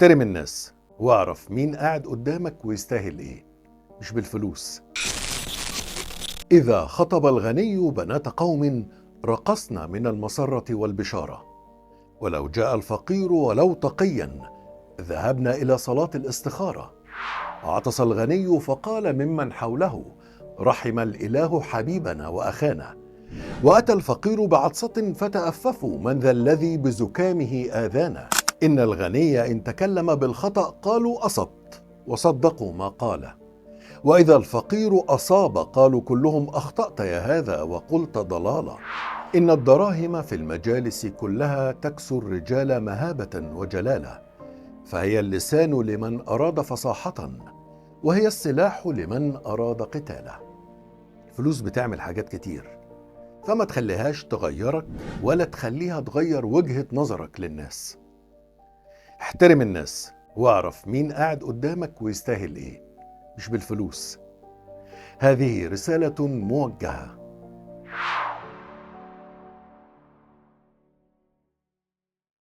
احترم الناس واعرف مين قاعد قدامك ويستاهل ايه، مش بالفلوس. إذا خطب الغني بنات قوم رقصنا من المسرة والبشارة، ولو جاء الفقير ولو تقيا ذهبنا إلى صلاة الاستخارة. عطس الغني فقال ممن حوله: رحم الإله حبيبنا وأخانا. وأتى الفقير بعطسة فتأففوا: من ذا الذي بزكامه آذانا؟ إن الغني إن تكلم بالخطأ قالوا أصبت وصدقوا ما قال، وإذا الفقير أصاب قالوا كلهم أخطأت يا هذا وقلت ضلالا. إن الدراهم في المجالس كلها تكسو الرجال مهابة وجلالا، فهي اللسان لمن أراد فصاحة، وهي السلاح لمن أراد قتالا. الفلوس بتعمل حاجات كتير، فما تخليهاش تغيرك ولا تخليها تغير وجهة نظرك للناس. احترم الناس واعرف مين قاعد قدامك ويستاهل ايه، مش بالفلوس. هذه رسالة موجهة